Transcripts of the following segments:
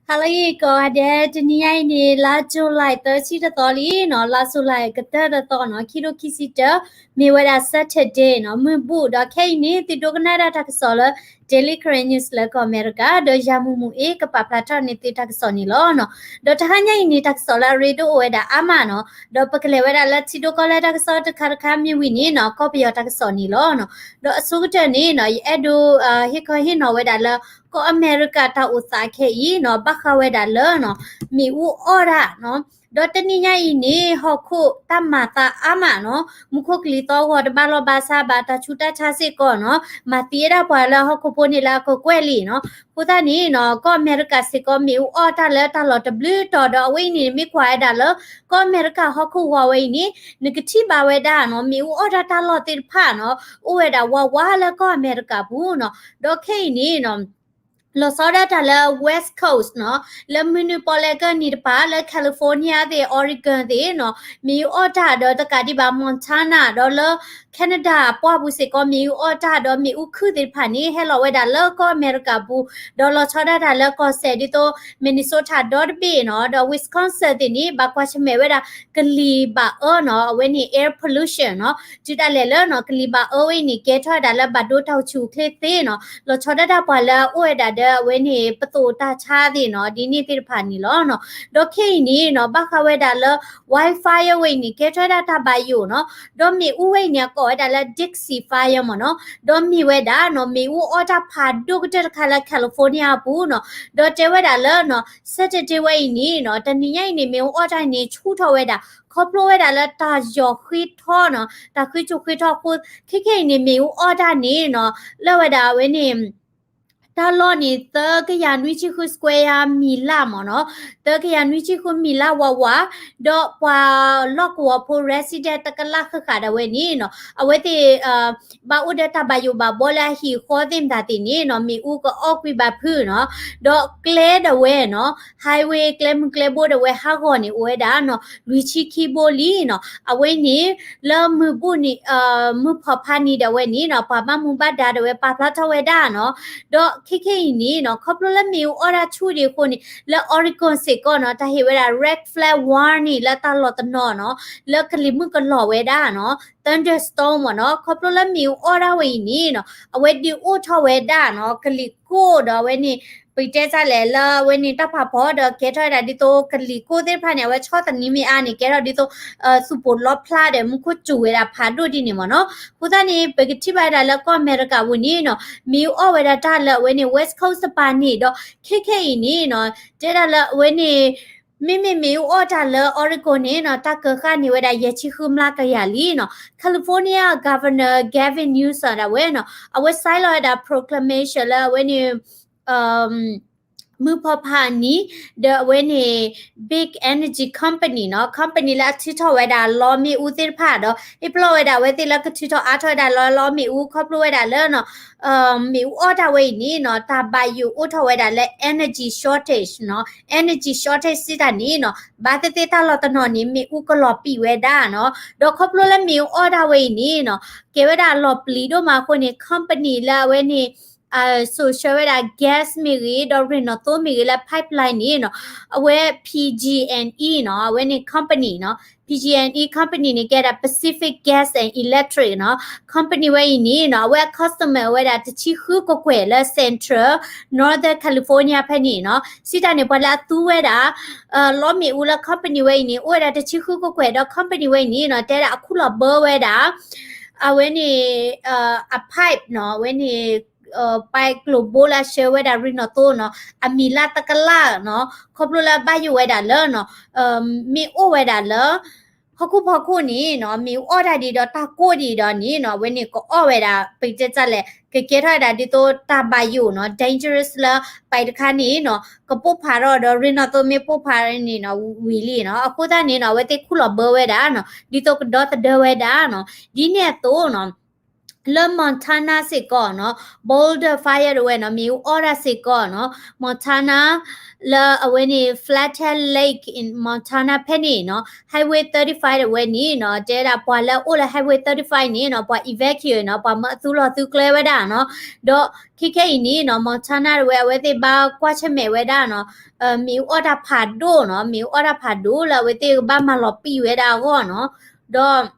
ဟါလၢအဂ့ၤကိးဂၤဒဲး, တနံၤညါအံၤန့ၣ် လါ July သၢဆံတသီလံနီၤ, လါ July ကတၢၢ်တသီနီၤ, ခံထိခံဆံတၢ, မ့ၢ်ဝဲဒၣ် Saturday နီၤ, မုၢ်ဘူၣ်, ဒီးခဲအံၤန့ၣ် သုဒိကနၣ်ဒၣ်တၢ်ကစီၣ်လၢ Daily Karen News လၢကီၢ်အမဲရကၤ, ဒီးယၤမူးမူးအ့ၣ် ကပာ်ဖျါထီၣ်န့ၢ်သုတၢ်ကစီၣ်န့ၣ်လီၤနီၤ. ဒီးတဟါညါအံၤန့ၣ် တၢ်ကစီၣ်လၢအရ့ဒိၣ်အိၣ်ဝဲဒၣ်အါမးနီၤ, ဒီးပကလဲၤဝဲဒၣ်လၢထံဒိၣ်ကီၢ်လဲၢ်တၢ်ကစီၣ်တခါတခါမ့ၢ်ဝံၤန့ၣ်နီၤ, ကီၢ်ပယီၤတၢ်ကစီၣ်န့ၣ်လီၤနီၤ. ဒီးအဆိကတၢၢ်န့ၣ်နီၤ, ယအဲၣ်ဒိး ဟ့ၣ်ခီဟ့ၣ်နီၤဝဲဒၣ်လၢ ကီၢ်အမဲရကၤတၢ်အိၣ်သးခဲအံၤနီၤ, ဘၣ်ဃးဝဲဒၣ်လၢနီၤ, မ့ၣ်အူအီၣ်တၢ်နီၤ. ဒီးတနံၤညါအံၤန့ၣ် ဟီၣ်ခိၣ်တၢ်မၤသးအါမးနီၤ, မူခိၣ်ကလံၤသီဂီၤတဘၣ်လီၢ်ဘၣ်စးဘၣ်, တၢ်ဆူးတၢ်ဆါစ့ၢ်ကီးနီၤ, မၤသံဝဲဒၣ်ပှၤလၢဟီၣ်ခိၣ်ဖိန့ၣ်လၢအကကွဲၢ်လံနီၤ. အဃိသတးန့ၣ်နီၤ, ကီၢ်အမဲရကၤစ့ၢ်ကီး မ့ၣ်အူအီၣ်တၢ်လၢတၢ်လီၢ်တဘျုးတီၤ, ဒီးအဝဲအံၤန့ၣ် မ့ၢ်ကွၢ်ဝဲဒၣ်လၢ ကီၢ်အမဲရကၤဟီၣ်ခိၣ်ဝီဝဲအံၤန့ၣ်, နကထံၣ်ဘၣ်ဝဲဒၣ်နီၤ, မ့ၣ်အူအီၣ်တၢ်တၢ်လီၢ်သ့ၣ်တဖၣ်နီၤ, အိၣ်ဝဲဒၣ်ဝးဝးလၢကီၢ်အမဲရကၤပူၤနီၤ. ဒီးခဲအံၤန့ၣ်နီၤ, လီၤဆီဒၣ်တၢ်လၢ West Coast နီၤ, လၢမုၢ်နုာ်ပီၣ်လဲၣ်ကၢၢ်နံၤတပၤ လၢ California သ့ၣ် Oregon သ့ၣ်နီၤ, မ့ၣ်အူအီၣ်တၢ်ဒီးတကးဒံးဘၣ် Montana ဒီးလၢ Canada အပှၢ်ပူၤစ့ၢ်ကီး မ့ၣ်အူအီၣ်တၢ်ဒီးမ့ၣ်အူခုၣ်သ့ၣ်တဖၣ်န့ၣ် ဟဲလီၤဝဲဒၣ်လၢကီၢ်အမဲရကၤပူၤ, ဒီးလီၤဆီဒၣ်တၢ်လၢကီၢ်စဲၣ်ဒ်သိး Minnesota ဒီတဘ့ၣ်နီၤ, ဒီး Wisconsin သ့ၣ်န့ၣ် ဘၣ်ကွၢ်ဆၢၣ်မဲာ်ဝဲဒၣ်ကလံၤဘၣ်အၢနီၤ, အဝဲန့ၣ် air pollution နီၤ, တုၤဒၣ်လဲာ်လၢနီၤ, ကလံၤဘၣ်အၢဝဲအံၤန့ၣ် ကဲထီၣ်ဝဲဒၣ်လၢဘၣ်ဒိတၢ်အိၣ်ဆူၣ်အိၣ်ချ့သ့နီၤ, လီၤဆီဒၣ်တၢ်ပှၤလၢအအိၣ်ဝဲဒၣ်ဒီးအဝဲန့ၣ် ပသိးတၢ်ဆါသ့ၣ်နီၤ, ဒ်န့ၣ်သ့ၣ်တဖၣ်န့ၣ်လီၤနီၤ. ဒီးခဲအံၤန့ၣ်နီၤ, ဘၣ်ဃးဝဲဒၣ်လၢ wildfire ဝဲအံၤန့ၣ် ကဲထီၣ်ဝဲဒၣ်တၢ်ဘၣ်ယိၣ်နီၤ, ဒီးမ့ၣ်အူဝဲအံၤန့ၣ် အကိးဝဲဒၣ်လၢ Dixie Fire မ့ၢ်နီၤ, ဒီးမ့ၢ်ဝဲဒၣ်နီၤ, မ့ၣ်အူအီၣ်တၢ်ဖးဒိၣ်ကတၢၢ်တခါလၢ California အပူၤနီၤ, ဒီးတဲဝဲဒၣ်လၢနီၤ, Saturday ဝဲအံၤန့ၣ်နီၤ, တနံၤညါအံၤန့ၣ် မ့ၣ်အူအီၣ်တၢ်န့ၣ် ဆူၣ်ထီၣ်ဝဲဒၣ် ခီဖျိဝဲဒၣ်လၢတၢ်ယီၤဃ့ထီနီၤ, တၢ်ဃ့ကၠိဃ့ထီအဃိ, ခဲခဲအံၤန့ၣ် မ့ၣ်အူအီၣ်တၢ်န့ၣ်နီၤ, လၢဝဲဒၣ်အဝဲန့ၣ် တၢ်လီၢ်န့ၣ် သၢကယၤနွံဆံဃု square မံၤလၢ်မ့ၢ်နီၤ, သၢကယၤနွံဆံဃု မံၤလၢ်ဝးဝး, ဒီးပှၤလီၢ်ကဝီၤဖိ resident တကလးဃၣ်ဃၣ်ဒၣ်ဝဲန့ၣ်နီၤ, အဝဲသ့ၣ် ဘၣ်အိၣ်ဒီးတၢ်ဘၣ်ယိၣ်ဘၣ်ဘှီလၢအဟံၣ်အဃီသ့ၣ်မတၤသ့ၣ်န့ၣ်နီၤ, မ့ၣ်အူကအီၣ်ကွံာ်ဘၣ်ဖုးနီၤ, ဒီးကျဲဒၣ်ဝဲနီၤ, highway ကျဲမုၢ်ကျဲဘိဒၣ်ဝဲဟးဂီၤန့ၣ် အိၣ်ဝဲဒၣ်နီၤ, လွံၢ်ဆံခံဘိလံနီၤ, အဝဲန့ၣ် လၢမုၢ်ဘူၣ်နံၤ မုၢ်ဖီၣ်ဖးနံၤဒၣ်ဝဲန့ၣ်နီၤ, ပှၤဘၣ်မူဘၣ်ဒါဒၣ်ဝဲပာ်ဖျါထီၣ်ဝဲဒၣ်နီၤ, ဒီးခဲခဲအံၤန့ၣ်နီၤ, ခီဖျိလၢမ့ၣ်အူအီၣ်တၢ်ဆူၣ်ဒံးအဃိန့ၣ်, လၢ Oregon စ့ၢ်ကီးနီၤ, တၢ်ဟ့ၣ်ဝဲဒၣ် red flag warning လၢတၢ်လီၢ်တနီၤနီၤ, လၢကလံၤမုၢ်ကလီၤဝဲဒၣ်နီၤ, thunderstorm မ့ၢ်နီၤ, ခီဖျိလၢမ့ၣ်အူအီၣ်ဒၣ်ဝဲအံၤန့ၣ်နီၤ, အဝဲဒုးအိၣ်ထီၣ်ဝဲဒၣ်နီၤ, ကလံၤကိၣ်ဒီးအဝဲန့ၣ် ပတဲတၢ်လဲၣ်လၢအဝဲန့ၣ်တၢ်ဖးဖီဒီးကဲထီၣ်ဝဲဒၣ်ဒ်သိးကလံၤကိၣ်သ့ၣ်တဖၣ်န့ၣ် အဝဲဆီၣ်သနံးမ့ၢ်အါန့ၣ် ကဲထီၣ်ဒ်သိး သူၣ်ပိၢ်လီဖျါဒီးမူခိၣ်စူၤဝဲဒၣ်ဖးဒိၣ်ဒ်န့ၣ်မ့ၢ်နီၤ. အဃိသတးန့ၣ် ပကထံၣ်ဘၣ်ဝဲဒၣ်လၢကီၢ်အမဲရကၤပူၤန့ၣ်နီၤ မ့ၢ်အူအီၣ်ဝဲဒၣ်တၢ်လၢအဝဲန့ၣ် West Coast တပၤန့ၣ်ဒီး ခဲခဲအံၤန့ၣ်နီၤ တဲဒၣ်လၢအဝဲန့ၣ် မ့မ့ၢ်မ့ၣ်အူအီၣ်တၢ်လၢ Oregon န့ၣ်နီၤ တၢ်ကၢဃာ်န့ၢ်ဝဲဒၣ်ယဲၢ်ဆံဃုမျးကယၤလံနီၤ. California Governor Gavin Newsom ဒၣ်ဝဲနီၤ အဝဲ sign လီၤဝဲဒၣ် proclamation လၢအဝဲန့ၣ် မုၢ်ဖီဖးနံၤ ဒီးအဝဲန့ၣ် big energy company နီၤ company လၢအထုးထီၣ်ဝဲဒၣ်လီမ့ၣ်အူသ့ၣ်တဖၣ်ဒီး ဟ့ၣ်ပလီၢ်ဝဲဒၣ်အဝဲသ့ၣ်လၢကထုးထီၣ်အါထီၣ်ဝဲဒၣ်လီလီမ့ၣ်အူ ခီဖျိဝဲဒၣ်လၢနီၤ မ့ၣ်အူအီၣ်တၢ်ဝဲအံၤန့ၣ်နီၤ တၢ်ဘၣ်ယိၣ်အိၣ်ထီၣ်ဝဲဒၣ်လၢ energy shortage နီၤ energy shortage စံးတၢ်န့ၣ်နီၤ ဘၣ်သ့ၣ်သ့ၣ်တၢ်လီၢ်တနီၤန့ၣ် မ့ၣ်အူကလီၤပံာ်ဝဲဒၣ်နီၤ ဒီးခီဖျိလၢမ့ၣ်အူအီၣ်တၢ်ဝဲအံၤန့ၣ်နီၤ ကဲဝဲဒၣ်အလီၤပျံၤဒိၣ်မးအဃိန့ၣ် company လၢအဝဲန့ၣ် စိာ်ဆှၢဝဲဒၣ် gas မ့ၢ်ဂ့ၤ ဒီးရ့ၣ်နီၣ်သိမ့ၢ်ဂ့ၤလၢ pipeline န့ၣ်နီၤ အဝဲ P G and E နီၤ အဝဲန့ၣ် company နီၤ P G and E company န့ၣ် ကဲဒၣ် Pacific Gas and Electric နီၤ company ဝဲအံၤန့ၣ်နီၤ အဝဲအ customer ဝဲဒၣ်တဆံဃုကကွဲၢ်လၢ Central Northern California ဖဲန့ၣ်နီၤ စံးတၢ်န့ၣ် ပှၤလၢအသူဝဲဒၣ် လီမ့ၣ်အူလၢ company ဝဲအံၤန့ၣ် အိၣ်ဝဲဒၣ်တဆံဃုကကွဲၢ်ဒီး company ဝဲအံၤန့ၣ်နီၤ တဲဒၣ်အခူၣ်လီၤဘၢဝဲဒၣ် အဝဲန့ၣ် အ pipe နီၤ အဝဲန့ၣ် ပကျိၤဘိလၢအဆှၢဝဲဒၣ်ရ့ၣ်နီၣ်သိနီၤ အမံၤလၢတကလးနီၤ ခီဖျိလၢအဘၣ်ယိၣ်ဝဲဒၣ်လၢနီၤ မ့ၢ်အိၣ်ဝဲဒၣ်လၢ ဟီၣ်ခိၣ်ဖီခိၣ်န့ၣ်နီၤ မ့ၢ်အူအီၣ်တၢ်ဒံးဒီးတၢ်ကိၢ်ဒံးဒီးန့ၣ်နီၤ အဝဲန့ၣ်ကအီၣ်ဝဲဒၣ် ပကတဲတၢ်လဲၣ် ကကဲထီၣ်ဝဲဒၣ်ဒ်သိးတၢ်ဘၣ်ယိၣ်နီၤ dangerous လၢပာ်တခါန့ၣ်နီၤ ကပိၢ်ဖးထီၣ်ဒီးရ့ၣ်နီၣ်သိမ့ၢ်ပိၢ်ဖးန့ၣ်နီၤ ဝံၤလံနီၤ အဃိသတးန့ၣ်နီၤ အဝဲသ့ၣ်ခူၣ်လီၤဘၢဝဲဒၣ်နီၤ ဒ်သိးကဒီသဒၢဝဲဒၣ်နီၤ ဒ်န့ၣ်အသိးနီၤ လၢ Montana စ့ၢ်ကီးနီၤ Boulder Fire တဝဲနီၤ မ့ၣ်အူအီၣ်တၢ်စ့ၢ်ကီးနီၤ Montana လၢအဝဲန့ၣ် Flathead Lake in Montana ဖဲန့ၣ်နီၤ Highway thirty-five တဝဲန့ၣ်နီၤ တဲဒၣ်ပှၤလၢအအိၣ်လၢ Highway thirty-five န့ၣ်နီၤ ပှၤ evacuate နီၤ ပှၤမၢအသူလီၤသုကျဲဝဲဒၣ်နီၤ ဒီးခဲခဲအံၤန့ၣ်နီၤ Montana တဝဲ အဝဲသ့ၣ်ဘၣ်ကွၢ်ဆၢၣ်မဲာ်ဝဲဒၣ်နီၤ မ့ၣ်အူအီၣ်တၢ်ဖးဒိၣ်နီၤ မ့ၣ်အူအီၣ်တၢ်ဖးဒိၣ်လၢအဝဲသ့ၣ်ကဘၣ်မၤလီၤပံာ်ဝဲဒၣ်အဂီၢ်နီၤ ဒီး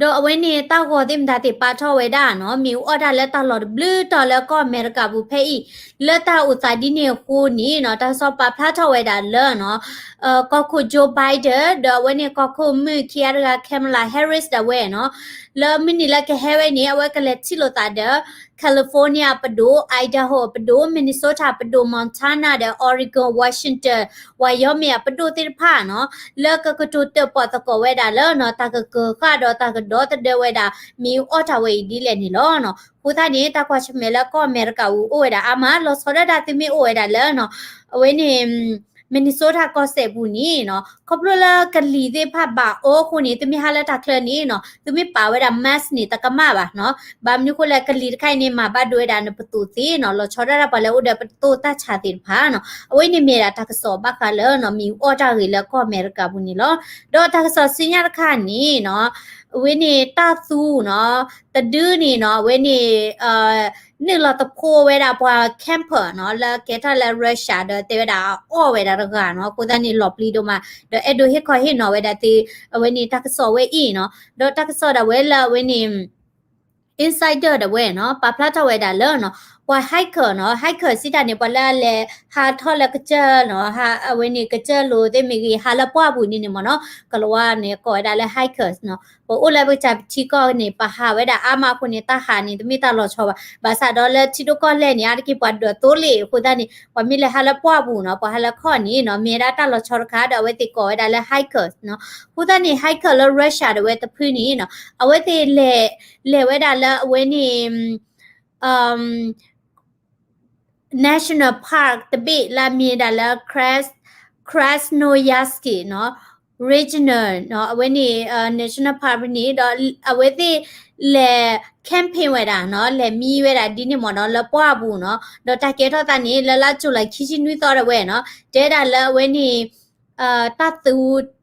ဒီးအဝဲန့ၣ်တၢ်ဂီၤသ့ၣ်မတၤသ့ၣ်ပာ်ထီၣ်ဝဲဒၣ်နီၤ မ့ၣ်အူအီၣ်တၢ်လၢတၢ်လီၢ်တဘျုးတီၤလၢကီၢ်အမဲရကၤပူၤဖဲအံၤ လၢတၢ်အိၣ်သးဒ်န့ၣ်အဃိန့ၣ်နီၤ တၢ်ကစီၣ်ပာ်ဖျါထီၣ်ဝဲဒၣ်လၢနီၤ ကီၢ်ခိၣ် Joe Biden ဒီးအဝဲန့ၣ်ကီၢ်ခိၣ်မုၣ်ခံဂၤတဂၤ Kamala Harris ဒၣ်ဝဲနီၤ လၢမုၢ်နံၤလၢကဟဲဝဲန့ၣ် အဝဲကလဲၤထံၣ်လိာ်သးဒီး California အပဒိၣ် Idaho အပဒိၣ် Minnesota အပဒိၣ် Montana ဒီး Oregon Washington Wyoming အပဒိၣ်သ့ၣ်တဖၣ်နီၤ လၢကကတိၤတၢၣ်ပီၣ်သကိးဝဲဒၣ်လၢနီၤ တၢ်ကကၢၤဃာ်ဒီးတၢ်ကဒီသဒၢဝဲဒၣ် မ့ၣ်အူအီၣ်တၢ်ဝဲအံၤဒ်လဲၣ်န့ၣ်လီၤနီၤ. အဃိသတးန့ၣ် တၢ်ကွၢ်ဆၢၣ်မဲာ်လၢကီၢ်အမဲရကၤပူၤအိၣ်ဝဲဒၣ်အါမး လီၤဆီဒၣ်တၢ်သုမ့ၢ်အိၣ်ဝဲဒၣ်လၢနီၤ အဝဲန့ၣ် Minnesota ကီၢ်စဲၣ်ပူၤန့ၣ်နီၤ ခီဖျိလၢကလံၤသ့ၣ်တဖၣ်ဘၣ်အီအဃိန့ၣ် သုမ့ၢ်ဟးလၢတၢ်ချၢန့ၣ်နီၤ သုမ့ၢ်ပာ်ဝဲဒၣ် mask န့ၣ် တကမၣ်ဘၣ်နီၤ. ဘၣ်မနုၤအဃိလဲၣ် ကလံၤတခါအံၤန့ၣ် မၤဘၣ်ဒိဝဲဒၣ်နပသိၣ်သ့နီၤ လီၤဆီဒၣ်တၢ်ပှၤလၢအိၣ်ဒီးပသိၣ်တၢ်ဆါသ့ၣ်တဖၣ်နီၤ. အဝဲန့ၣ်မ့ၢ်ဒၣ်တၢ်ကစီၣ်ဘၣ်ဃးလၢနီၤ မ့ၣ်အူအီၣ်တၢ်ဂ့ၢ်လၢကီၢ်အမဲရကၤပူၤန့ၣ်လီၤ. ဒီးတၢ်ကစီၣ်ဆူညါတခါန့ၣ်နီၤ အဝဲန့ၣ်တၢ်သူနီၤ တဒုန့ၣ်နီၤ အဝဲန့ၣ် နုာ်လီၤသဖှိဝဲဒၣ်ပှၤ camper နီၤ လၢကဲထီၣ်လၢ Russia ဒီးတဲဝဲဒၣ်အအီၣ်ဝဲဒၣ်တဂၤနီၤ. အဃိသတးန့ၣ် လီၤပျံၤဒိၣ်မး ဒီးအဲၣ်ဒိးဟ့ၣ်ခီဟ့ၣ်နီၤဝဲဒၣ်သု အဝဲန့ၣ်တၢ်ကစီၣ်ဝဲအံၤနီၤ. ဒီးတၢ်ကစီၣ်ဒၣ်ဝဲလၢအဝဲန့ၣ် Insider ဒၣ်ဝဲနီၤ ပာ်ဖျါထီၣ်ဝဲဒၣ်လၢနီၤ ပှၤ hiker နီၤ hiker စံးတၢ်န့ၣ် ပှၤလၢအလဲၤဟးထီၣ်လၢကစၢၢ်နီၤ အဝဲန့ၣ်ကစၢၢ်လိၤသ့ၣ်မ့ၢ်ဂ့ၤ ဟးလၢပှၢ်ပူၤန့ၣ်န့ၣ်မ့ၢ်နီၤ ကလၤဝါန့ၣ်ကိးဝဲဒၣ်လၢ hikers နီၤ. ပအိၣ်လၢပကစၢ်ပထံကီၢ်န့ၣ် ပဟးဝဲဒၣ်အါမးအဃိန့ၣ် တၢ်ဟးန့ၣ် တမ့ၢ်တၢ်လီၤဆီဘၣ်. ဘၣ်ဆၣ်ဒီးလၢထံဒိၣ်ကီၢ်လဲၢ်န့ၣ် အါတက့ၢ်ပှၤဒိးသိလ့ၣ်အဃိသတးန့ၣ် ပှၤမ့ၢ်လဲၤဟးလၢပှၢ်ပူၤနီၤ ပှၤဟးလၢခီၣ်န့ၣ်နီၤ မ့ၢ်ဝဲဒၣ်တၢ်လီၤဆီတခါ ဒီးအဝဲသ့ၣ်ကိးဝဲဒၣ်လၢ hikers နီၤ. အဃိသတးန့ၣ် hiker လၢ Russia ဒၣ်ဝဲတဖုန့ၣ်နီၤ အဝဲသ့ၣ်လဲၤ လဲၤဝဲဒၣ်လၢအဝဲန့ၣ် National Park တဘ့ၣ်လၢအမ့ၢ်ဒၣ်လၢ Kras Krasnoyarsk နီၤ Regional နီၤ အဝဲန့ၣ် National Park ဖဲန့ၣ် ဒီးအဝဲသ့ၣ်လဲၤ camping ဝဲဒၣ်နီၤ လဲၤမံဝဲဒၣ်ဒ်န့ၣ်မ့ၢ်နီၤ လၢပှၢ်ပူၤနီၤ. ဒီးတၢ်ကဲထီၣ်သးန့ၣ် လၢလါ July ခံဆံနွံသီဒၣ်ဝဲနီၤ တဲဒၣ်လၢအဝဲန့ၣ် တၢ်သူ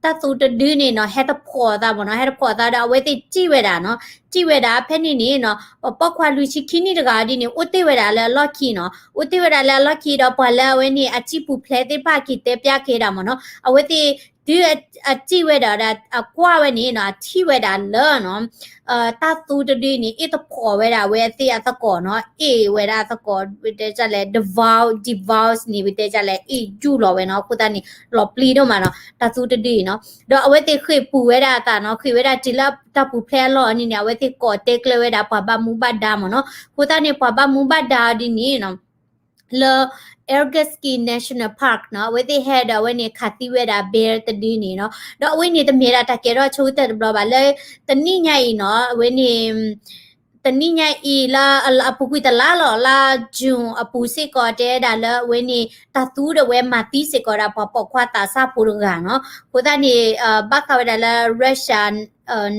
တၢ်သူတဒုန့ၣ်နီၤ ဟဲတဖိးသးမ့ၢ်နီၤ ဟဲတဖိးသးဒီးအဝဲသ့ၣ်စံၣ်ဝဲဒၣ်နီၤ စံၣ်ဝဲဒၣ်ဖဲန့ၣ်န့ၣ်နီၤ ပှၤပိာ်ခွါလွံၢ်ဆံခံနံၣ်တဂၤဒ်န့ၣ် အိၣ်တ့ၢ်ဝဲဒၣ်လၢအလီၢ်ခံနီၤ အိၣ်တ့ၢ်ဝဲဒၣ်လၢအလီၢ်ခံဒီးပှၤလၢအဝဲန့ၣ် အစံၣ်ပူၤဖျဲးသ့ၣ်တဖၣ်က့ၤတဲပျၢ်က့ၤဒၣ်မ့ၢ်နီၤ အဝဲသ့ၣ် တုၤအစံၣ်ဝဲဒၣ်ဒီးအကွၢ်ဝဲန့ၣ်နီၤ အထံၣ်ဝဲဒၣ်လၢနီၤ တၢ်သူတဒုန့ၣ် အ့ၣ်တဖိးဝဲဒၣ်အဝဲသ့ၣ်အသကိးနီၤ အ့ၣ်ဝဲဒၣ်အသကိး ပတဲဒ်လဲၣ် devour devours န့ၣ် ပတဲဒ်လဲၣ် အ့ၣ်ယူၢ်လီၤဝဲနီၤ အဃိသတးန့ၣ် လီၤပျံၤဒိၣ်မးနီၤ တၢ်သူတဒုအံၤနီၤ ဒီးအဝဲသ့ၣ်ဃ့ၢ်ပူၤဝဲဒၣ်အသးနီၤ ဃ့ၢ်ဝဲဒၣ်တုၤလၢတၢ်ပူၤဖျဲးအလီၢ်န့ၣ်န့ၣ် အဝဲသ့ၣ်ကိးတဲကျၢၤဝဲဒၣ်ပှၤဘၣ်မူဘၣ်ဒါမ့ၢ်နီၤ အဃိသတးန့ၣ် ပှၤဘၣ်မူဘၣ်ဒါဒ်န့ၣ်နီၤ လၢ Irkutsk National Park နီၤ အဝဲသ့ၣ်ဟဲဒီးအဝဲန့ၣ်ခးသံဝဲဒၣ် bear တဒုန့ၣ်နီၤ ဒီးအဝဲန့ၣ်တမ့ၢ်ဒၣ်တၢ်ကဲထီၣ်ဆိကတၢၢ်တဘျီဘၣ် လၢတနံၣ်ညါအံၤနီၤ အဝဲန့ၣ် တနံၣ်ညါအံၤလၢအပူၤကွံာ်တလါလီၤ လါ June အပူၤစ့ၢ်ကီးတဲဒၣ်လၢအဝဲန့ၣ် တၢ်သူဒီးဝဲမၤသံစ့ၢ်ကီးဒၣ်ပှၤပိာ်ခွါသးစၢ်ဖိတဂၤနီၤ အဃိသတးန့ၣ် ဘၣ်ဃးဝဲဒၣ်လၢ Russia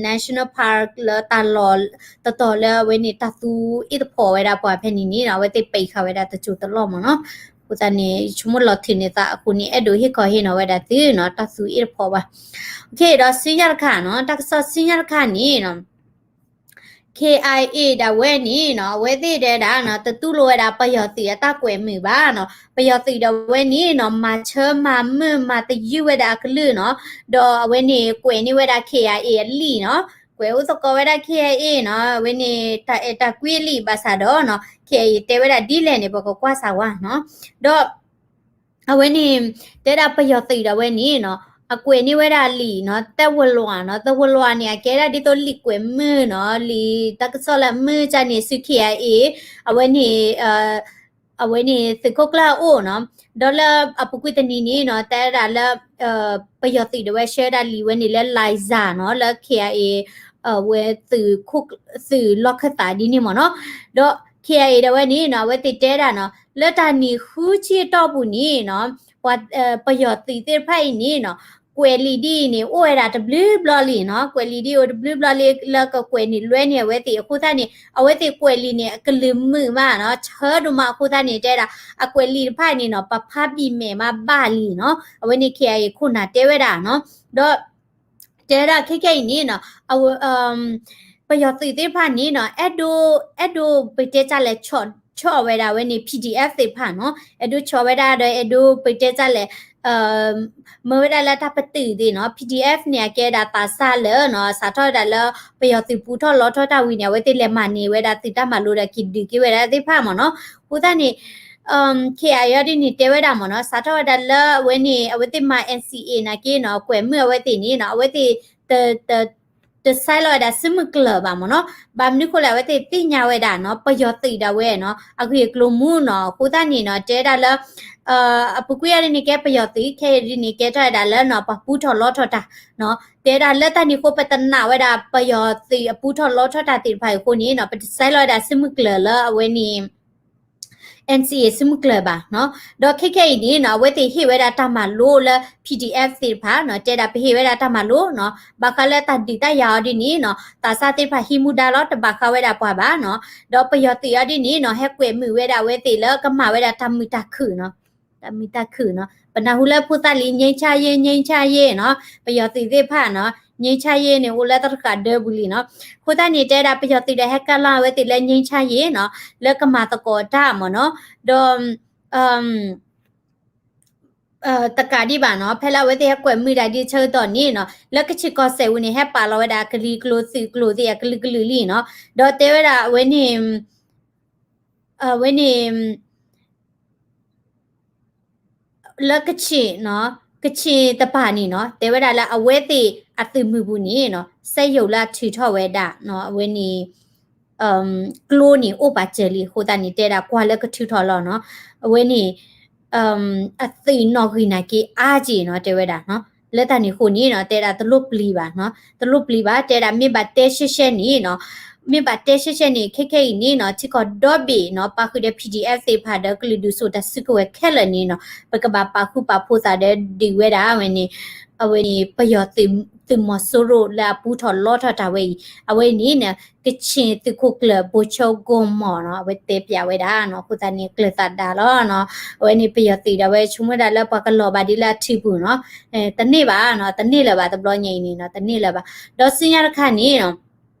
National Park လၢတၢ်လီၢ်တတီၤလၢအဝဲန့ၣ် တၢ်သူအ့ၣ်တဖိးဝဲဒၣ်ပှၤဖဲန့ၣ်န့ၣ်နီၤ အဝဲသ့ၣ်ပံးဃာ်ဝဲဒၣ်တစိၤတလီၢ်မ့ၢ်နီၤ အဃိသတးန့ၣ် ဆိကမိၣ်လီၤထုးန့ၢ်သးအဃိန့ၣ် အဲၣ်ဒိးဟ့ၣ်ခီဟ့ၣ်နီၤဝဲဒၣ်သုနီၤ တၢ်သူအ့ၣ်တဖိးဘၣ် ဒီးဆူညါတခါနီၤ တၢ်ကစီၣ်ဆူညါတခါန့ၣ်နီၤ KIA ဒၣ်ဝဲန့ၣ်နီၤ အဝဲသ့ၣ်တဲဒၣ်နီၤ တတူၢ်လိာ်ဝဲဒၣ်ပယီၤသုးအတၢ်ကွဲးမုာ်ဘၣ်နီၤ ပယီၤသုးဒၣ်ဝဲန့ၣ်နီၤ မၤဆၢမၤမုာ်မၤသယုၢ်ဝဲဒၣ်အကလုၢ်နီၤ ဒီးအဝဲန့ၣ်ကွဲးန့ၢ်ဝဲဒၣ် KIA အလံာ်နီၤ ကွဲးအိၣ်သကိးဝဲဒၣ် KIA နီၤ အဝဲန့ၣ်တၢ်အဲၣ်တၢ်ကွံအလံာ်ဘၣ်ဆၣ်ဒီးနီၤ KIA တဲဝဲဒၣ်ဒ်လဲၣ်န့ၣ် ပကကွၢ်စၢ်ဝါနီၤ ဒီး အဝဲန့ၣ် တဲဒၣ်ပယီၤသုးဒၣ်ဝဲန့ၣ်နီၤ အကွဲးန့ၢ်ဝဲဒၣ်လံာ်နီၤ သဝလွာ်နီၤ သဝလွာ်န့ၣ် အကဲဒၣ်ဒ်သိးလံာ်ကွဲးမုာ်နီၤ လံာ်တၢ်ကစီၣ်လၢအမုာ်ကၢန့ၣ် ဆူ KIA အဝဲန့ၣ် အဝဲန့ၣ်သုးခိၣ်ကျၢၢ်အအိၣ်နီၤ ဒီးလၢအပူၤကွံာ်တနံၤန့ၣ်နီၤ တဲဒၣ်လၢ ပယီၤသုးဒၣ်ဝဲဆှၢဒၣ်လံာ်ဝဲန့ၣ်လၢ Laiza နီၤ လၢ KIA ဝဲသုးခိၣ် သုးလီၢ်ခၢၣ်သးဒ်န့ၣ်မ့ၢ်နီၤ ဒီး KIA ဒၣ်ဝဲန့ၣ်နီၤ အဝဲသ့ၣ်တဲဒၣ်နီၤ လၢတၢ်နံၤဃုဆံအတီၢ်ပူၤန့ၣ်နီၤ ပှၤ ပယီၤသုးသ့ၣ်တဖၣ်အံၤန့ၣ်နီၤ ကွဲးလံာ်ဒ်အံၤန့ၣ် အိၣ်ဝဲဒၣ်တဘျုးဘျီလံနီၤ, ကွဲးလံာ်ဒ်အံၤအိၣ်တဘျုးဘျီလံ လၢကကွဲးန့ၣ်လွဲန့ၢ်အဝဲသ့ၣ်အဃိသတးန့ၣ် အဝဲသ့ၣ်ကွဲးလံာ်န့ၣ် အကလုာ်မုာ်မးနီၤ, ဆၢဒိၣ်မးအဃိသတးန့ၣ် တဲဒၣ် အကွဲးလံာ်တဖၣ်န့ၣ်နီၤ ပဖးဘံၣ်မဲာ်မးဘၣ်လံနီၤ, အဝဲန့ၣ် KIA ခိၣ်နၢ်တဲဝဲဒၣ်နီၤ, ဒီး တဲဒၣ်ခဲခဲအံၤန့ၣ်နီၤ အဝဲ ပယီၤသုးသ့ၣ်တဖၣ်န့ၣ်နီၤ အဲၣ်ဒိး အဲၣ်ဒိးပတဲတၢ်လဲၣ် ဆီၣ်ဝဲဒၣ်ဝဲန့ၣ် PDF သ့ၣ်တဖၣ်နီၤ, အဲၣ်ဒိးဆီၣ်ဝဲဒၣ်ဒီး အဲၣ်ဒိးပတဲတၢ်လဲၣ် မၢဝဲဒၣ်လၢတၢ်ပတုာ်သ့ၣ်နီၤ, PDF န့ၣ် အကဲဒၣ်သးစၢ်လၢနီၤ စးထီၣ်ဝဲဒၣ်လၢ ပယီၤသုးပူထီၣ်လီထီၣ်တၢ်ဝံၤန့ၣ် အဝဲသ့ၣ်လဲၤမၤန့ၢ်ဝဲဒၣ်သုးတၢ်မၤလိဒီးက့ၤဒုးက့ၤဝဲဒၣ်သ့ၣ်တဖၣ်မ့ၢ်နီၤ, အဃိသတးန့ၣ် KIA ဒ်န့ၣ်တဲဝဲဒၣ်မ့ၢ်နီၤ, စးထီၣ်ဝဲဒၣ်လၢအဝဲန့ၣ် အဝဲသ့ၣ်မၤ NCA နာ်က့နီၤ ကွဲးမုာ်အဝဲသ့ၣ်န့ၣ်နီၤ အဝဲသ့ၣ် တ တဆဲးလီၤဝဲဒၣ်စုမုၢ်ကျၢၤဘၣ်မ့ၢ်နီၤ, ဘၣ်မနုၤဃိလဲၣ် အဝဲသ့ၣ်သ့ၣ်ညါဝဲဒၣ်နီၤ ပယီၤသုးဒၣ်ဝဲနီၤ အဂ့ၢ်အကျိၤမူနီၤ, အဃိသတးန့ၣ်နီၤ တဲဒၣ်လၢ အပူၤကွံာ်အီၤဒ်န့ၣ် ကဲပယီၤသုး ခဲအံၤဒ်န့ၣ် ကဲထီၣ်ဝဲဒၣ်လၢနီၤ ပှၤပူထီၣ်လီထီၣ်တၢ်နီၤ, တဲဒၣ်လၢတၢ်န့ၣ်အဃိ ပတနာ်ဝဲဒၣ်ပယီၤသုးအပူထီၣ်လီထီၣ်တၢ်သ့ၣ်တဖၣ်အံၤအဃိန့ၣ်နီၤ ပတဆဲးလီၤဝဲဒၣ်စုမုၢ်ကျၢၤလၢအဝဲန့ၣ် NCA စုမုၢ်ကျၢၤဘၣ်နီၤ, ဒီးခဲခဲအံၤန့ၣ်နီၤ အဝဲသ့ၣ်ဟ့ၣ်ဝဲဒၣ်တၢ်မၤလိလၢ PDF သ့ၣ်တဖၣ်နီၤ, တဲဒၣ်ပဟ့ၣ်ဝဲဒၣ်တၢ်မၤလိနီၤ, ဘၣ်ဃးလၢတၢ်ဒုးတၢ်ယၤအီၤဒ်န့ၣ်နီၤ သးစၢ်သ့ၣ်တဖၣ်ဟံးမူဒါလီၤ တဘၣ်ဃးဝဲဒၣ်ပှၤဘၣ်နီၤ, ဒီးပယီၤသုးအီၤဒ်န့ၣ်နီၤ ဟဲကွဲးမုာ်ဝဲဒၣ်အဝဲသ့ၣ်လၢကမၤဝဲဒၣ်တၢ်မုာ်တၢ်ခုၣ်နီၤ တၢ်မုာ်တၢ်ခုၣ်နီၤ, ပနၢ်ဟူလၢဖိသၣ်လံ ငြိမ်းချမ်းရေး ငြိမ်းချမ်းရေး နီၤ, ပယီၤသုးသ့ၣ်တဖၣ်နီၤ ငြိမ်းချမ်းရေး န့ၣ် အိၣ်လၢတၢ်တဃာ်ဒၢပူၤလံနီၤ, အဃိသတးန့ၣ် တဲဒၣ်ပယီၤသုးဒီးဟဲကၢ်လီၤဝဲသ့ၣ်လၢ ငြိမ်းချမ်းရေး နီၤ, လၢကမၤသကိးတၢ်မ့ၢ်နီၤ, ဒီး တကးဒံးဘၣ်နီၤ ဖဲလၢအဝဲသ့ၣ်ဟဲကွဲးမုာ်ဒၣ်ဒ်ဆၢကတီၢ်န့ၣ်နီၤ လၢကချ့ၣ်ကီၢ်စဲၣ်ပူၤန့ၣ် ဟဲပာ်လီၤဝဲဒၣ်ကလံၤကျိၤသုးကျိၤသ့ၣ်အကလုာ်ကလုာ်လံနီၤ, ဒီးတဲဝဲဒၣ်အဝဲန့ၣ် အဝဲန့ၣ် လၢကချ့ၣ်နီၤ ကချ့ၣ်တပၤန့ၣ်နီၤ တဲဝဲဒၣ်လၢအဝဲသ့ၣ်အသုးမုၢ်ပူၤန့ၣ်နီၤ စက်ရုံလၢအထုးထီၣ်ဝဲဒၣ်နီၤ အဝဲန့ၣ် ကျိန့ၣ်အိၣ်ပာ်စၢၤလံအဃိသတးန့ၣ် တဲဒၣ်ကွၢ်လၢကထုးထီၣ်လီၤနီၤ အဝဲန့ၣ် အသုးနီၣ်ဂံၢ်နာ်က့အါက့နီၤ တဲဝဲဒၣ်နီၤ လၢတၢ်န့ၣ်အဃိန့ၣ်နီၤ တဲဒၣ်တလိၣ်ပျံၤဘၣ်နီၤ တလိၣ်ပျံၤဘၣ် တဲဒၣ်မ့ၢ်ဘၣ်တဲရှဲရှဲန့ၣ်နီၤ မ့ၢ်ဘၣ်တဲရှဲရှဲန့ၣ် ခဲခဲအံၤန့ၣ်နီၤ ထံကီၢ်ဒီဘ့ၣ်နီၤ ပာ်ဃုာ်ဒီး PDF သ့ၣ်တဖၣ်ဒီးကလုာ်ဒူၣ်စိာ်တၢ်စုကဝဲၤခဲလၢာ်န့ၣ်နီၤ ပကဘၣ်ပာ်ဃူပာ်ဖိးသးဒီးဒုးဝဲဒၣ်ဝဲန့ၣ် အဝဲန့ၣ် ပယီၤသုးမီၤစိရိၤလၢအပူထီၣ်လီထီၣ်တၢ်ဝဲအံၤ အဝဲန့ၣ် ကချ့ၣ်သုးခိၣ်ကျၢၢ် ဗိုလ်ချုပ်ဂွန်မော်နီၤ အဝဲတဲပျးဝဲဒၣ်နီၤ အဃိသတးန့ၣ် ကျၢၤသးဒါလီၤနီၤ အဝဲန့ၣ်ပယီၤသုးဒၣ်ဝဲဆိကမိၣ်ဒၣ်လၢပှၤကလီၤဘၣ်ဒ်လၢအထံပူၤနီၤ တန့ၢ်ဘၣ်နီၤ တန့ၢ်လၢၤဘၣ် တဘျီညါအံၤန့ၣ်နီၤ တန့ၢ်လၢၤဘၣ် ဒီးဆူညါတခါန့ၣ်နီၤ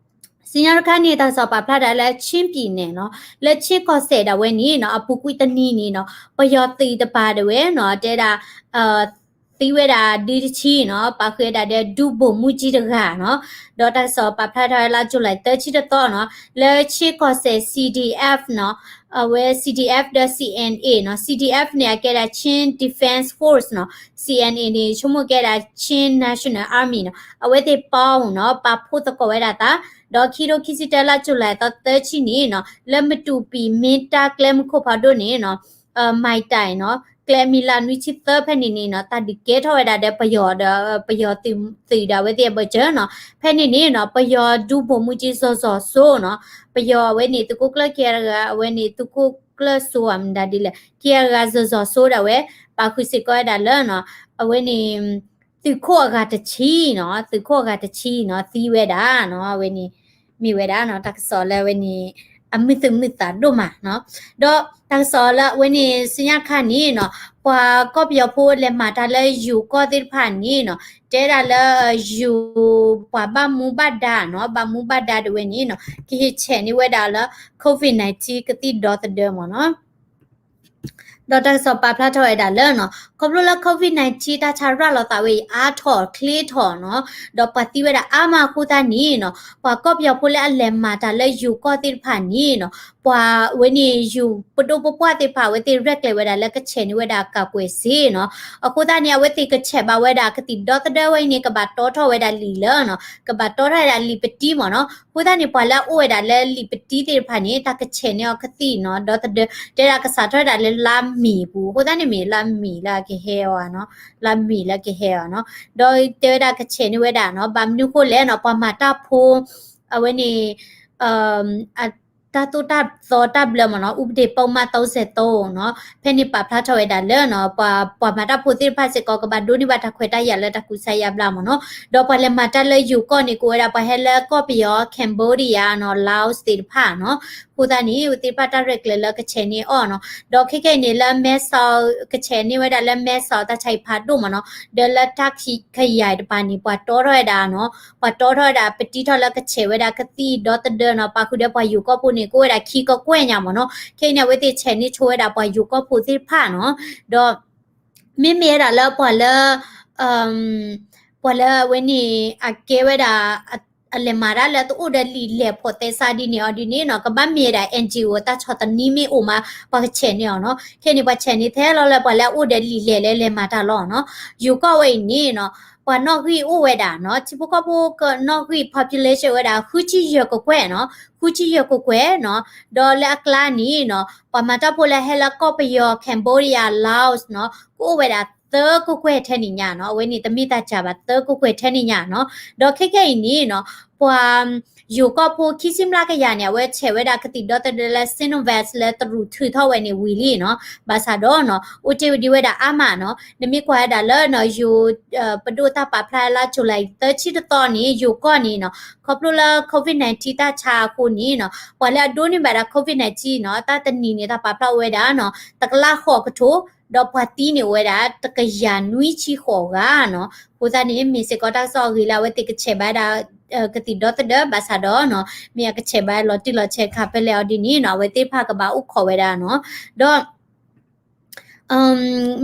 ဆူညါတခါန့ၣ် တၢ်ကစီၣ်ပာ်ဖျါဒၣ်လၢ ချင်းပြည်နယ် နီၤ လၢ ချင်း ကီၢ်စဲၣ်ဒၣ်ဝဲန့ၣ်နီၤ အပူၤကွံာ်တနံၤန့ၣ်နီၤ ပယီၤသုးတပၤဒၣ်ဝဲနီၤ တဲဒၣ် သံဝဲဒၣ်ဒုတဆံနီၤ ပာ်ဃုာ်ဝဲဒၣ်ဒီး ဒုဗိုလ်မှူးကြီးတဂၤနီၤ ဒီးတၢ်ကစီၣ်ပာ်ဖျါထီၣ်ဝဲလၢ July သၢဆံတသီနီၤ လၢ ချင်း ကီၢ်စဲၣ် CDF နီၤ အဝဲ CDF ဒီး CNA နီၤ CDF န့ၣ် အကဲဒၣ် Chin Defense Force နီၤ CNA န့ၣ် ဆိကမိၣ်ကဲဒၣ် Chin National Army နီၤ အဝဲသ့ၣ်ပီၣ်နီၤ ပာ်ဖှိၣ်သကိးဝဲဒၣ်သး ဒီးခံထိခံဆံတၢလါ July သီသၢဆံန့ၣ်နီၤ လၢမတူၤပံၤ မ့ၢ်တၢ်ကျဲမုၢ်ခိၣ်ဖးဒိၣ်န့ၣ်နီၤ မၤတၢ်နီၤ ကျဲမံၤလၢနွံဆံသၢဖဲန့ၣ်န့ၣ်နီၤ တၢ်ဒုးကဲထီၣ်ဝဲဒၣ်ဒီးပယီၤဒီး ပယီၤသုးဒၣ်ဝဲသ့ၣ်အဘၢၣ်စၢၤနီၤ ဖဲန့ၣ်န့ၣ်နီၤ ပယီၤဒုဗိုလ်မှူးကြီး ဇော်ဇော်စိုးနီၤ ပယီၤအဝဲန့ၣ် သုးခိၣ်ကျၢၢ်ခံဂၤတဂၤ အဝဲန့ၣ် သုးခိၣ်ကျၢၢ်စိုး မတၤဒ်လဲၣ် ခံဂၤတဂၤ ဇော်ဇော်စိုး ဒၣ်ဝဲ ပာ်ဃုာ်စ့ၢ်ကီးဝဲဒၣ်လၢနီၤ အဝဲန့ၣ် သုးခိၣ်အဂၤတဆံနီၤ သုးခိၣ်အဂၤတဆံနီၤ သံဝဲဒၣ်နီၤ အဝဲန့ၣ် မ့ၢ်ဝဲဒၣ်နီၤ တၢ်ကစီၣ်လၢအဝဲန့ၣ် အမုာ်သူၣ်မုာ်သးဒိၣ်မးနီၤ ဒီးတၢ်ကစီၣ်လၢအဝဲန့ၣ် ဆူညါတခါန့ၣ်နီၤ ပှၤကီၢ်ပယီၤဖိလဲၤမၤတၢ်လၢယိၤကီၢ်သ့ၣ်တဖၣ်န့ၣ်နီၤ တဲဒၣ်လၢယိၤပှၤဘၣ်မူဘၣ်ဒါနီၤ ဘၣ်မူဘၣ်ဒါဒၣ်ဝဲန့ၣ်နီၤ ကဟ့ၣ်ဆဲးန့ၢ်ဝဲဒၣ်လၢ COVID nineteen ကသံၣ်ဒီသဒၢမ့ၢ်နီၤ ဒီးတၢ်ကစီၣ်ပာ်ဖျါထီၣ်ဝဲဒၣ်လၢနီၤ ခီဖျိလၢ COVID nineteen တၢ်ဆါရၤလီၤသးဝဲအံၤ အါထီၣ်ချ့ထီၣ်နီၤ ဒီးပှၤသံဝဲဒၣ်အါမးအဃိသတးန့ၣ်နီၤ ပှၤကီၢ်ပယီၤဖိလၢအလဲၤမၤတၢ်လၢယိၤကီၢ်သ့ၣ်တဖၣ်န့ၣ်နီၤ ပှၤဝဲန့ၣ်ယိၤပဒိၣ်ပပှၢ်သ့ၣ်တဖၣ် အဝဲသ့ၣ်ရဲၣ်ကျဲၤဝဲဒၣ်လၢကဆဲးန့ၢ်ဝဲဒၣ် ကာကွယ်ဆေး နီၤ အဃိသတးန့ၣ် အဝဲသ့ၣ်ကဆဲးဘၣ်ဝဲဒၣ်ကသံၣ်ဒီသဒၢဝဲအံၤန့ၣ် ကဘၣ်တီထီၣ်ဝဲဒၣ်လံာ်လၢနီၤ ကဘၣ်တီထီၣ်ဝဲဒၣ်လံာ်ပတံမ့ၢ်နီၤ အဃိသတးန့ၣ် ပှၤလၢအအိၣ်ဝဲဒၣ်လၢလံာ်ပတံသ့ၣ်တဖၣ်န့ၣ် တၢ်ကဆဲးန့ၢ်အီၤကသံၣ်နီၤ ဒီသဒၢ တဲဒၣ်ကစးထီၣ်ဝဲဒၣ်လၢလါမ့ၤပူၤ အဃိသတးန့ၣ်မ့ၢ်လါမ့ၤလၢအကဟဲအီၤနီၤ လါမ့ၤလၢအကဟဲအီၤနီၤ ဒီးတဲဝဲဒၣ်ကဆဲးန့ၢ်ဝဲဒၣ်နီၤ ဘၣ်မနုၤဃိလဲၣ်နီၤ ပှၤမၤတၢ်ဖိ အဝဲန့ၣ် အ တၢ်သိၣ်တၢ်သီတၢ်ဘျၢမ့ၢ်နီၤ ဥပဒေပုဒ်မ သုံးဆယ့်သုံးနီၤ ဖဲန့ၣ်ပာ်ဖျါထီၣ်ဝဲဒၣ်လၢနီၤ ပှၤ ပှၤမၤတၢ်ဖိသ့ၣ်တဖၣ်စ့ၢ်ကီး ကဘၣ်ဒိးန့ၢ်ဘၣ်တၢ်ခွဲးတၢ်ယာ်လၢတၢ်ကူစါယါဘျါမ့ၢ်နီၤ ဒီးပှၤလဲၤမၤတၢ်လၢယိၤကီၢ်န့ၣ် ကအိၣ်ဝဲဒၣ်ပှၤဟဲလၢကီၢ်ပယီၤ Cambodia နီၤ Laos သ့ၣ်တဖၣ်နီၤ အဃိသတးန့ၣ် အဝဲသ့ၣ်တဖၣ်တၢ်ရဲၣ်ကျဲၤလၢကဆဲးန့ၢ်အီၤနီၤ ဒီးခဲကနံၣ်အံၤန့ၣ်လၢ မဲဆီး ကဆဲးန့ၢ်ဝဲဒၣ်လၢ မဲဆီး တၢ်ဆါဟံၣ်ဖးဒိၣ်မ့ၢ်နီၤ ဒီးလၢတၢ်ခံခယၤတပၤန့ၣ် ပှၤတီထီၣ်ဝဲဒၣ်နီၤ ပှၤတီထီၣ်ဝဲဒၣ် ပတံထီၣ်လၢကဆဲးဝဲဒၣ်ကသံၣ်ဒီသဒၢနီၤ ပာ်ဃုာ်ဒီးပှၤယိၤကီၢ်ဖိန့ၣ် ကအိၣ်ဝဲဒၣ်ခံကကွဲၢ်ညါမ့ၢ်နီၤ ခဲအံၤန့ၣ် အဝဲသ့ၣ်ဆဲးန့ၢ်ဆိဝဲဒၣ်ပှၤယိၤကီၢ်ဖိသ့ၣ်တဖၣ်နီၤ ဒီး မ့မ့ၢ်ဝဲဒၣ်လၢပှၤလၢ ပှၤလၢအဝဲန့ၣ် အကဲဝဲဒၣ် အလဲၤမၤတၢ်လၢတအိၣ်ဒီးလံာ်လဲၢ်ဖိးသဲစးဒ်န့ၣ်အီၤဒ်န့ၣ်နီၤ ကဘၣ်မ့ၢ်ဝဲဒၣ် NGO တၢ်ဆီၣ်သနံးမ့ၢ်အိၣ်မး ပှၤကဆဲးန့ၢ်အီၤနီၤ ခဲအံၤန့ၣ် ပှၤဆဲးန့ၢ်ထဲလီၤလၢပှၤလၢအအိၣ်ဒီးလံာ်လဲၢ်လၢလဲၤမၤတၢ်လီၤနီၤ ယိၤကီၢ်ဝဲအံၤန့ၣ်နီၤ ပှၤနီၣ်ဂံၢ်အိၣ်ဝဲဒၣ်နီၤ ထံဖိကီၢ်ဖိကနီၣ်ဂံၢ် population ဝဲဒၣ် ဃုဆံယဲၢ်ကကွဲၢ်နီၤ ဃုဆံယဲၢ်ကကွဲၢ်နီၤ ဒီးလၢအကျါန့ၣ်နီၤ ပှၤမၤတၢ်ဖိလၢဟဲလၢကီၢ်ပယီၤ Cambodia Laos နီၤ ကအိၣ်ဝဲဒၣ်သၢကကွဲၢ်ထဲန့ၣ်ညါနီၤ အဝဲန့ၣ်တမ့ၢ်တၢ်စှၤဘၣ် သၢကကွဲၢ်ထဲန့ၣ်ညါနီၤ ဒီးခဲခဲအံၤန့ၣ်နီၤ ပှၤ ယိၤကီၢ်ဖိခံဆံမျးကယၤန့ၣ် အဝဲဆဲးဝဲဒၣ်ကသံၣ်ဒီသဒၢလၢ Sinovac လၢတရူးထုးထီၣ်ဝဲန့ၣ်ဝံၤလံနီၤ ဘၣ်ဆၣ်ဒီးနီၤ အိၣ်တ့ၢ်ဝဲဒၣ်အါမးနီၤ နမ့ၢ်ကွၢ်ဝဲဒၣ်လၢနီၤ ယိၤ ပဒိၣ်တၢ်ပာ်ဖျါလၢ July သၢဆံတသီန့ၣ် ယိၤကီၢ်န့ၣ်နီၤ ခီဖျိလၢ COVID nineteen တၢ်ဆါအဃိန့ၣ်နီၤ ပှၤလၢအဒိးန့ၢ်ဘၣ်ဒၣ် COVID nineteen နီၤ တၢ်တနံၤန့ၣ် တၢ်ပာ်ဖျါအိၣ်ဝဲဒၣ်နီၤ တကလးဃိးကထိ ဒီးပှၤသံန့ၣ်အိၣ်ဝဲဒၣ် တကယၤနွံဆံဃိးဂၤနီၤ အဃိသတးန့ၣ် မ့ၢ်စ့ၢ်ကီးတၢ်ကစီၣ်အဂ့ၤလၢအဝဲသ့ၣ်ကဆဲးဘၣ်ဒၣ် ကသံၣ်ဒီသဒၢဘၣ်ဆၣ်ဒီးနီၤ မ့ၢ်အကဆဲးဘၣ်လီၤတံၢ်လီၤဆဲးခါဖဲလဲၣ်အီၤဒ်န့ၣ်နီၤ အဝဲသ့ၣ်တဖၣ်ကဘၣ်အိၣ်ခိးဝဲဒၣ်နီၤ ဒီး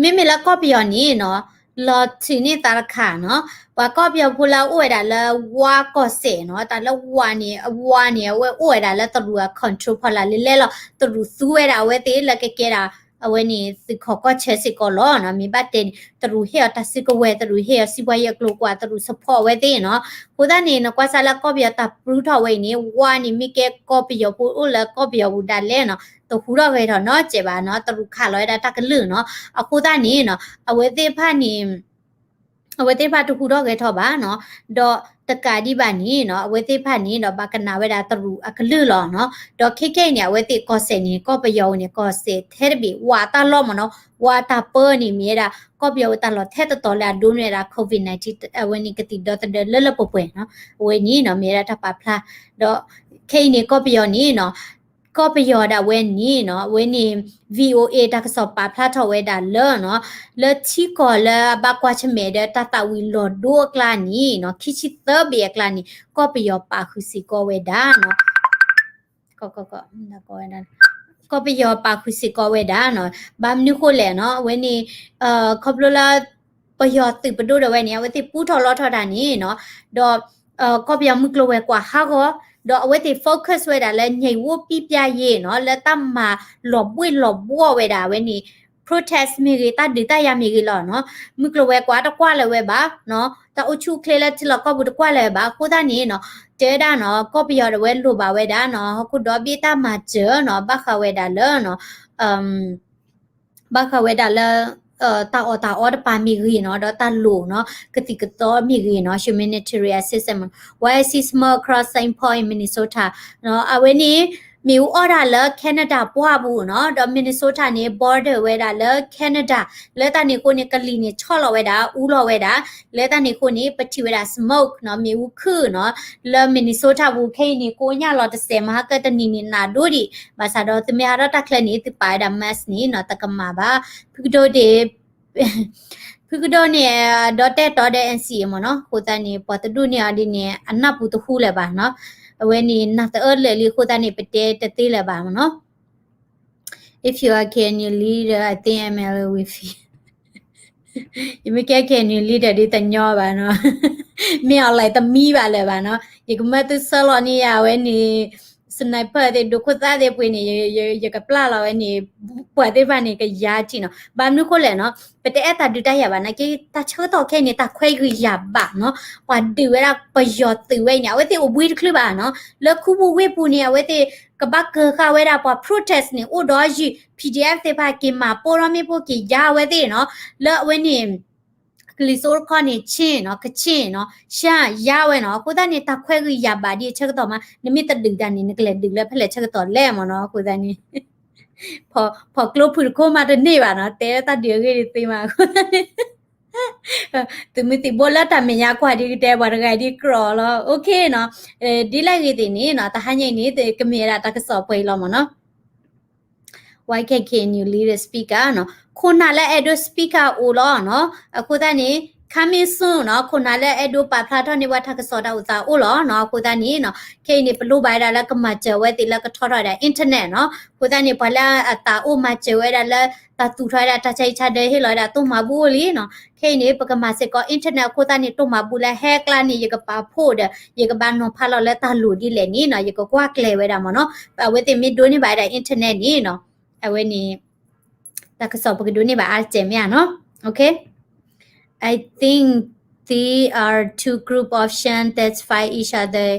မ့မ့ၢ်လၢကီၢ်ပယီၤန့ၣ်နီၤ လီၤထုးန့ၢ်သးတခါနီၤ ပှၤကီၢ်ပယီၤဖိလၢအအိၣ်ဝဲဒၣ်လၢဝါကီၢ်စဲၣ်နီၤ တၢ်လၢဝါန့ၣ် အဝါန့ၣ် အဝဲအိၣ်ဝဲဒၣ်လၢတရူးအ control ဖီလာ်လဲၣ်လဲၣ်လီၤ တရူးသူဝဲဒၣ်အဝဲသ့ၣ်လၢကကဲဒၣ် အဝဲန့ၣ်သုးခိးကီၢ်ဆၢစ့ၢ်ကီးလီၤနီၤ မ့ၢ်ဘၣ်တဲန့ၣ် တရူးဟ့ၣ်အီၤတၢ်စုကဝဲၤ တရူးဟ့ၣ်အီၤစံးပှၤယဲၢ်ကျိၤကွာ် တရူး support အဝဲသ့ၣ်နီၤ အဃိသတးန့ၣ် နကွၢ်စၢ်လၢကီၢ်ပယီၤတၢ်ပြူထီၣ်ဝဲအံၤန့ၣ် ဝါန့ၣ်မ့ၢ်ကဲကီၢ်ပယီၤဖိအိၣ်လၢကီၢ်ပယီၤပူၤဒၣ်လဲာ်နီၤ တဟူထီၣ်ဂဲၤထီၣ်နီတစဲးဘၣ်နီၤ တရူးခးလီၤဝဲဒၣ်တၢ်ကလုၢ်နီၤ အဃိသတးန့ၣ်နီၤ အဝဲသ့ၣ်တဖၣ်န့ၣ် အဝဲသ့ၣ်တဖၣ်တဟူထီၣ်ဂဲၤထီၣ်ဘၣ်နီၤ ဒီးတကးဒံးဘၣ်န့ၣ်နီၤ အဝဲသ့ၣ်တဖၣ်န့ၣ်ဒီးဘၣ်ကနၣ်ဝဲဒၣ်တရူးအကလုၢ်လီၤနီၤ ဒီးခဲခဲအံၤန့ၣ် အဝဲသ့ၣ်ကီၢ်စဲၣ်န့ၣ် ကီၢ်ပယီၤအံၤန့ၣ် ကီၢ်စဲၣ်ထဲတဘ့ၣ် ဝါတၢ်လီၢ်မ့ၢ်နီၤ ဝါတၢ်ပၢန့ၣ်မ့ၢ်ဝဲဒၣ် ကီၢ်ပယီၤအတၢ်လီၢ်ထဲတတီၤလၢအဒိးန့ၢ်ဝဲဒၣ် COVID nineteen အဝဲန့ၣ်ကသံၣ်ဒီသဒၢလၢလၢပှဲၤပှဲၤနီၤ အဝဲန့ၣ်နီၤ မ့ၢ်ဝဲဒၣ်တၢ်ပာ်ဖျါ ဒီးခဲအံၤန့ၣ် ကီၢ်ပယီၤန့ၣ်နီၤ ကီၢ်ပယီၤဒၣ်ဝဲန့ၣ်နီၤ အဝဲန့ၣ် VOA တၢ်ကစီၣ်ပာ်ဖျါထီၣ်ဝဲဒၣ်လၢနီၤ လၢထံကီၢ်လၢအဘၣ်ကွၢ်ဆၢၣ်မဲာ်ဒီးတၢ်သးဝံၤလီၤဒိအကျါန့ၣ်နီၤ ခံဆံသၢဘ့ၣ်အကျါန့ၣ် ကီၢ်ပယီၤပာ်ဃုာ်စ့ၢ်ကီးဝဲဒၣ်နီၤ ကီၢ်ပယီၤပာ်ဃုာ်စ့ၢ်ကီးဝဲဒၣ်နီၤ ဘၣ်မနုၤဃိလဲၣ်နီၤ အဝဲန့ၣ် ခီဖျိလၢ ပယီၤသုးပဒိၣ်ဒၣ်ဝဲန့ၣ် အဝဲသ့ၣ်ပူထီၣ်လီထီၣ်တၢ်န့ၣ်နီၤ ဒီး ကီၢ်ပယီၤမုၢ်ကျိၤဝဲၤကွာ်ဟးဂီၤ ဒီးအဝဲသ့ၣ် focus ဝဲဒၣ်လၢ ညၣ်အူပံပျါယ့ၤနီၤ လၢတၢ်မၤလီၤဘှ့ၣ်လီၤဘှီဝဲဒၣ်အဝဲန့ၣ် protest မ့ၢ်ဂ့ၤ တၢ်ဒုးတၢ်ယၤမ့ၢ်ဂ့ၤလီၤနီၤ မုၢ်ကျိၤဝဲၤကွာ်တကွၢ်လၢၤဝဲဘၣ်နီၤ တၢ်အိၣ်ဆူၣ်အိၣ်ချ့လၢထံလီၢ်ကီၢ်ပူၤတကွၢ်လၢၤဝဲဘၣ် အဃိသတးန့ၣ်နီၤ တဲဝဲဒၣ်နီၤ ကီၢ်ပယီၤဒၣ်ဝဲလိၣ်ဘၣ်ဝဲဒၣ်နီၤ ဟီၣ်ခိၣ်ဒီဘ့ၣ်တၢ်မၤစၢၤနီၤ ဘၣ်ဃးဝဲဒၣ်လၢနီၤ ဘၣ်ဃးဝဲဒၣ်လၢ တၢ်အီၣ်တၢ်အီတပၤမ့ၢ်ဂ့ၤနီၤ ဒီးတၢ်လိၣ်နီၤ ကသံၣ်ကသီမ့ၢ်ဂ့ၤနီၤ humanitarian assistance မ့ၢ် Why is it smoke across Saint Paul in Minnesota နီၤ အဝဲန့ၣ် မ့ၣ်အူအီၣ်တၢ်လၢ Canada ပှၢ်ပူၤနီၤ ဒီး Minnesota န့ၣ် border ဝဲဒၣ်လၢ Canada လၢတၢ်န့ၣ်အဃိန့ၣ် ကလံၤန့ၣ်ဆီၣ်လီၤဝဲဒၣ် အူလီၤဝဲဒၣ် လၢတၢ်န့ၣ်အဃိန့ၣ် ပထံၣ်ဝဲဒၣ် smoke နီၤ မ့ၣ်အူခုၣ်နီၤ လၢ Minnesota ပူၤခဲအံၤန့ၣ် ကိးညါလီၤတစဲး မဟါကတနံၤန့ၣ် နးဒိၣ်ဒံး ဘၣ်ဆၣ်ဒီးသုမ့ၢ်ဟးထီၣ်တၢ်ချၢန့ၣ် သုပာ်ဝဲဒၣ် mask န့ၣ်နီၤ တကမၣ်ဘၣ် ဖုကဒိၣ်ဒ့ၣ် ဖုကဒိၣ်န့ၣ် ဒီးတဲတီဒီး NCA မ့ၢ်နီၤ အဃိသတးန့ၣ် ပှၤတဒူၣ်န့ၢ်အီၤဒ်န့ၣ် အနၢ်ပူၤတဟူလၢၤဘၣ်နီၤ အဝဲန့ၣ် နၢ်သအၢလၢာ်လံအဃိသတးန့ၣ် ပတဲတသ့လၢၤဘၣ်မ့ၢ်နီၤ If you are K N U leader, I think M L A will feel ယမ့ၢ်ကဲ K N U leader ဒ်တညီဘၣ်နီၤ မ့ၢ်အီၤလဲၣ်တမံဘၣ်လၢၤဘၣ်နီၤ ယကမၢသုဆၢလီၤန့ၢ်ယၤဝဲန့ၣ် sniper သ့ၣ် ဒိးခိၣ်သၣ်သ့ၣ်ပှ့ၤန့ၣ် ယကပျၢ်လီၤဝဲန့ၣ် ပှၤသ့ၣ်တဖၣ်န့ၣ် ကယါထံၣ်နီၤ ဘၣ်မနုၤဃိလဲၣ်နီၤ ပတအဲၣ်တၢ်ဒုးတၢ်ယၤဘၣ်နာ်က့ တၢ်ဆၢကတီၢ်ခဲအံၤန့ၣ် တၢ်ခွဲးဂ့ၤယာ်ဘၣ်နီၤ ပှၤဒုးဝဲဒၣ်ပယီၤသုးဝဲအံၤန့ၣ် အဝဲသ့ၣ်အိၣ်ဘှံးတချုးဘၣ်နီၤ လၢခူပူၤဝ့ၢ်ပူၤန့ၣ် အဝဲသ့ၣ်ကဘၣ်ကၢၤဃာ်ဝဲဒၣ်ပှၤ protest န့ၣ် အိၣ်ဒီးယုၢ် P D F သ့ၣ်တဖၣ်က့ၤမၤပိၢ်ထီၣ်မ့ၣ်ပိၢ်က့ၤယါအဝဲသ့ၣ်နီၤ လၢအဝဲန့ၣ် ကလံၤစိးတခီန့ၣ် ချင်းနီၤ, ကချင်နီၤ, ရှမ်း ယါဝဲနီၤ. အဃိသတးန့ၣ် တၢ်ခွဲးဂံၢ်ယၢ်ဘၣ်ဒ်အဆၢကတီၢ်မး, နမ့ၢ်တဒုးတၢ်န့ၣ် နကလဲၤဒုးလၢဖဲလဲၣ်ဆၢကတီၢ်လဲၣ်မ့ၢ်နီၤ. အဃိသတးန့ၣ် ဖီၣ်ကျိဖုၣ်တခိၣ်မးတန့ၢ်ဘၣ်နီၤ, တဲတၢ်ဒုးအဂ့ၢ်ဒ်သ့မး. အဃိသတးန့ၣ် သုးမုၢ်သံၣ်ဘိလၢတၢ်မဲာ်ညါကွၢ်ဒ်ကတဲ ပှၤတဂၤဒ်ကြၢးလီၤ. Okay နီၤ, ဒ်လဲၣ်ဂ့ၤသ့ၣ်န့ၣ်နီၤ, တဟါညါအံၤန့ၣ် ကမ့ၢ်ဝဲဒၣ်တၢ်ကစီၣ်ပှဲၤအံၤလီၤမ့ၢ်နီၤ. Why can't K N U leader speak up နီၤ, ခိၣ်နၢ်လၢအဲၣ်ဒိး speak up အိၣ်လီၤနီၤ. အဃိသတးန့ၣ် coming soon နီၤ, ခိၣ်နၢ်လၢအဲၣ်ဒိးပာ်ဖျါထီၣ်န့ၢ်ဝဲတၢ်ကစီၣ်တၢ်အိၣ်သးအိၣ်လီၤနီၤ. အဃိသတးန့ၣ်နီၤ, ခဲအံၤန့ၣ် ပလိၣ်ဘၣ်ဝဲဒၣ်လၢကမၤစၢၤအဝဲသ့ၣ်လၢကထီထီၣ်ဝဲဒၣ် internet နီၤ. အဃိသတးန့ၣ် ပှၤလၢအသးအိၣ်မၤစၢၤဝဲဒၣ်လၢ တၢ်သူၣ်ထီၣ်ဝဲဒၣ်တၢ်ဆါဟံၣ်ဆါဒၢဟ့ၣ်လီၤဝဲဒၣ် တိၢ်မၤဘူၣ်အိၣ်လံနီၤ. ခဲအံၤန့ၣ် ပကမၤစ့ၢ်ကီး internet အဃိသတးန့ၣ် တိၢ်မၤဘူၣ်လၢဟဲကျါန့ၣ် ယကပာ်ဖှိၣ်ဒီး ယကဘၣ်နီၤဖးလီၤလၢတၢ်လိၣ်ဒ်လဲၣ်န့ၣ်နီၤ, ယကကွၢ်ကျဲၤဝဲဒၣ်မ့ၢ်နီၤ. အဝဲသ့ၣ်မ့ၢ်ဒိးန့ၢ်ဘၣ်ဝဲဒၣ် internet န့ၣ်နီၤ, အဝဲန့ၣ် တၢ်ကစီၣ်ပကဒိးန့ၢ်ဘၣ်အါတစဲးမ့ၢ်ဧါနီၤ. Okay, I think there are two group of Shan that fight each other,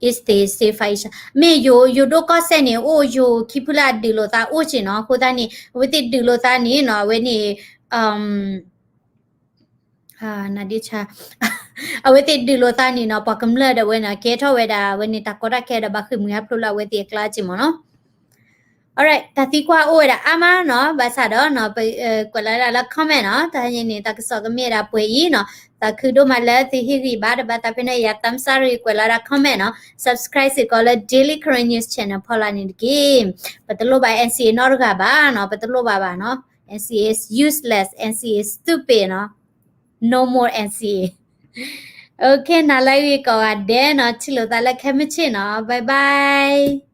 is they still fight each other. မ့ၢ်ယိၤ ယိၤဒိၣ်ကီၢ်စဲၣ်န့ၣ် အိၣ်ယိၤခံဖုလၢအဒုးလိာ်သးအိၣ်က့ၢ်နီၤ. အဃိသတးန့ၣ် အဝဲသ့ၣ်ဒုးလိာ်သးန့ၣ်နီၤ, အဝဲန့ၣ် အဝဲသ့ၣ်ဒုးလိာ်သးန့ၣ်နီၤ, ပှၤကမျၢၢ်ဒီးဝဲန့ၣ် ကဲထီၣ်ဝဲဒၣ် အဝဲန့ၣ် တၢ်ကီတၢ်ခဲဒီး ဘၣ်ဃ့ၢ်မှံဟးဖျိးလၢအဝဲသ့ၣ်အကျါက့ၢ်မ့ၢ်နီၤ. Alright, တၢ်သံကွၢ်အိၣ်ဝဲဒၣ်အါမးနီၤ, ဘၣ်ဆၣ်ဒီး ကွဲးလီၤဝဲဒၣ်လၢ comment နီၤ, တဟါညါန့ၣ် တၢ်ကစီၣ်ကမ့ၢ်ဝဲဒၣ်ပှဲၤအံၤနီၤ, သးခုဒိၣ်မးလၢသုဟ့ၣ်ဂံၢ်ဘါ တဘၣ်သးဖဲန့ၣ် ယၤ thumbs up ကွဲးလီၤဝဲဒၣ် comment နီၤ, subscribe စ့ၢ်ကီးလၢ Daily Karen News Channel ဖီလာ်န့ၣ်တက့ၢ်. ပတလိၣ်ဘၣ် N C A နီတဂၤဘၣ်နီၤ, ပတလိၣ်ဘၣ်ဘၣ်နီၤ, N C A is useless, N C A is stupid နီၤ, no more N C A. Okay, နၤလၢအဂ့ၤကိးဂၤဒဲးနီၤ, ထံၣ်လိာ်သးလၢခဲမုၢ်ဆ့ၣ်နီၤ, bye bye.